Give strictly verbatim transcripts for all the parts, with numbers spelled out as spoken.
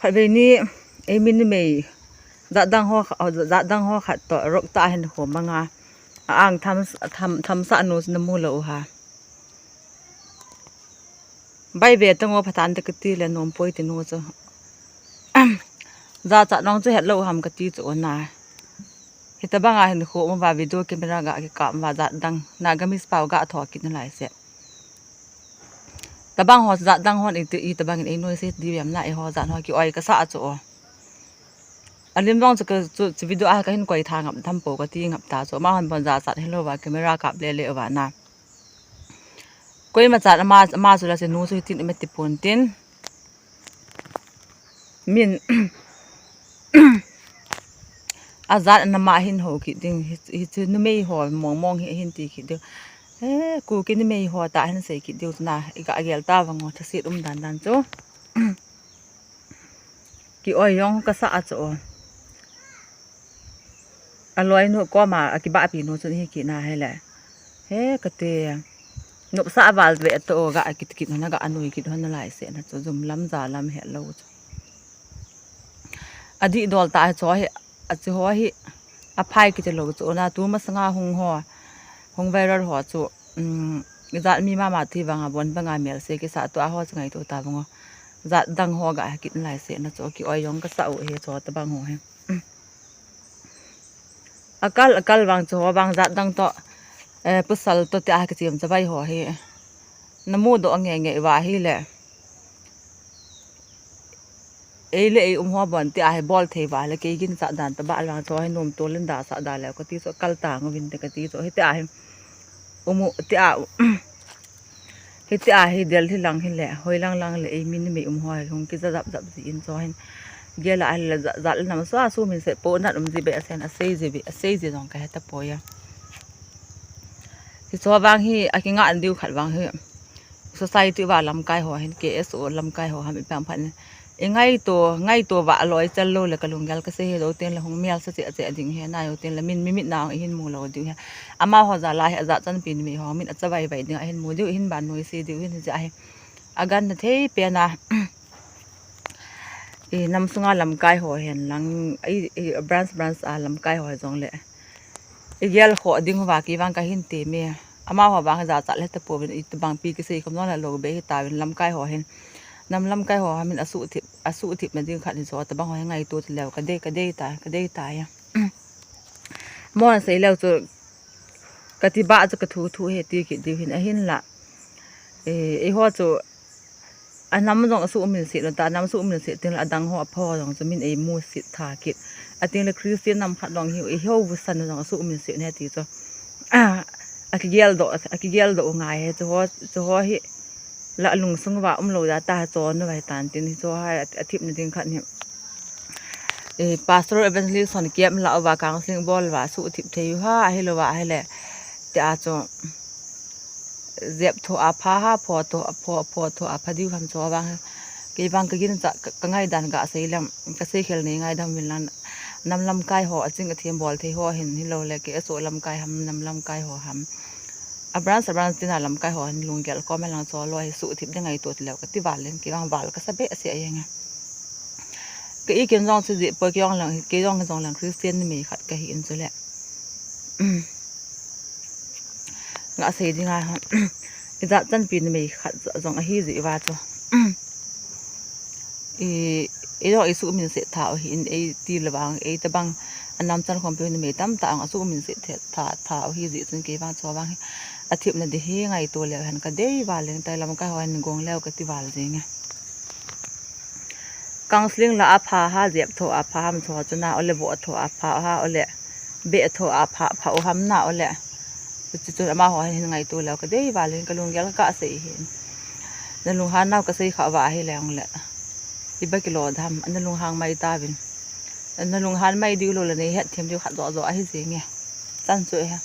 Khatvei ni, eimi numei, jat dang ho, jat dang ho khat toh, rok tah hin khom anga. A ang tham, tham, tham sah nu chu namu lou u ham. Bai ve tang o, phatah in te kati le nom poi ti nu chu. Jachat nung chu het lou u ham kati chu na. Hitabang a hin khom uva video camera ga kikap uva jat dang. Nagamese pao ga tho kit nalai se. Tabang ho jat dang hon iti, itabang in ei noise diu ham na, eiho jat ho ki oi kasa chu o. Alim dong chu ka, chu, chu video a kahin koi tha ngap tham po kati ngap ta chu. Ama hon bon jachat hilou va camera kap le le uva na. Koima chat ama, ama chu la se nu chu hitin ima ti pon tin. Min. Ajat na ma hin ho kit ding, hi, hichu numei ho mong mong hi hin ti kit ding. Eh, Kuki numei ho tah hin sei kit ding na, iga gel ta vang o, thasit um dan dan chu. Ki oi jong kasa a chu o. Aloi nu koma, akibahpi nu chun hi kit na hile. He, kati. Nopsa val ve to ga kit kit na ga anui kit hon nalai se na chu jum lam ja lam he lou chu. Adih dol ta chu hi, achu ho hi, aphai kiti lou chu na tu masanga hung ho, hung viral ho chu, um, jat mi mama ti vang a bon banga mel se kisa tu a ho chu ngaito ta vang o. Jat dang ho ga kit nalai se na chu ki oi jong kasa u hi chu tabang ho hi. Akal, akal vang chu ho vang jat dang toh, eh, pasal toh tia kichem chavai ho hi. Namu doh nge nge va hile. Ei le ei um ho bon tia hi bol thei va le kei ginchat dan tabang vang chu hi nom tol in da sa da le kati chu kal tang uvin te kati chu hitia hi. Umu tia u. Hitia hi Delhi lang hile, hoi lang lang le eimi numei um ho hi hung kija jap jap ji in chu hin. Gel a hile ja, ja le nam sua su min se po nat um ji be asen asei ji be, asei ji jong ka heta poi a. Hichu vang hi, akinga an diu khat vang hi. Society va lamkai ho hin, K S O lamkai ho ham i pang phat ni. I ngaito, ngaito va loi chal lou le ka lunggel ka sei hi lou tin le hung mial sa che che ding hi na yo tin le min mi mit na hung i hin mu lou ding hi. Ama ho ja la hi a jat chanpi numei ho min a chavai vai ding a hin mu diu, i hin ban noi se diu hin hi ja hi. A gan na thei pen a. I nam sunga lamkai ho hen lang, i, i branch branch a lamkai ho jong le. I gel kho ding va ki vang ka hin ti mi. Ama ho vang jachat le ta po bin i tabang pi ki sei kom non la lou be hi ta vin lamkai ho hin. Nam lamkai ho ha min a suhthip, a suhthip na ding khat ni chu tabang ho hi ngaito ti leu ka dei, ka dei ta, ka dei ta ya. Mo na sei leu chu ka ti ba chu ka thu thu he ti ki diu hin a hin la. E, eiho chu a nam jong a suh min sit lo ta, a nam suh min sit tin la a dang ho a pho jong chu min ei mu sit tha kit. A tin la Christian nam khat jong hi eiho vu san jong a suh min sit ne ti chu. A, a ki gel do, a ki gel do ngai he chu ho, chu ho hi. La lungsung va um lou da ta chon nu vai tan tin hi chu hai a thip na ding khat ni. E, Pastor Evangelist hon kiam la va counseling bol va suhthip thei u ha, ahi lou va, ahi le. Ti a chu. Jep tho a pha ha, pho tho, pho, pho tho a pha diu ham chu vang. Kei vang ka gin cha, ka, ka ngai dan ga sei lem, ka sei khel nei ngai dam vin lan. Nam lamkai ho, a ching a thiam bol thei ho hin, hi lou le, K S O lamkai ham, nam lamkai ho ham. A branch, a branch tina lamkai ho hin lunggel kom lang cho lo hi suhthip ding ngai to ti leu ka ti val len ki vang val ka sa be se a yeng a. Ka i kin jong chu ji poi ki jong lang, ki jong jong lang Christian numei khat ka hi in chu le. Nga sei ding a, i jat chanpi numei khat jong ahi ji va chu. I, i jong i suh min se tha u hi in ei ti le vang, ei ta bang, a nam chan khom pe numei tam ta ang a suh min se the, tha, tha u hi ji chun kei vang chu vang hi. A thip na di hi ngai to le hen ka dei val len tai lamkai ho hin gong leu ka ti val jing e. Counseling la a pha ha, jep tho a pha ham tho chu na, ole bo tho a pha ha, ole be tho a pha, pha u ham na, ole. Chu chu ama ho hin ngai to leu ka dei val hin ka lunggel ka sei hin. Na lunghan nau ka sei kha va hi leng le. I ba kilo dham, na lunghang mai ta vin. Na lunghan mai diu lou le nei het thiam diu khat jo jo ahi jing e. Chan chu e.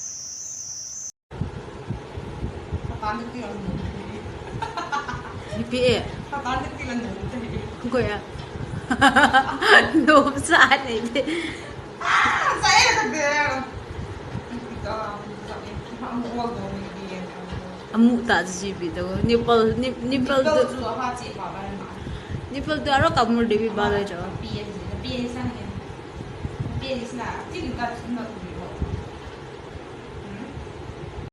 Ipi e? Goi a. Nom sa nei de. Amu ta ji bi do. Nipple, nip-, nipple do. Nipple tu aro kamul dibi ba le jo.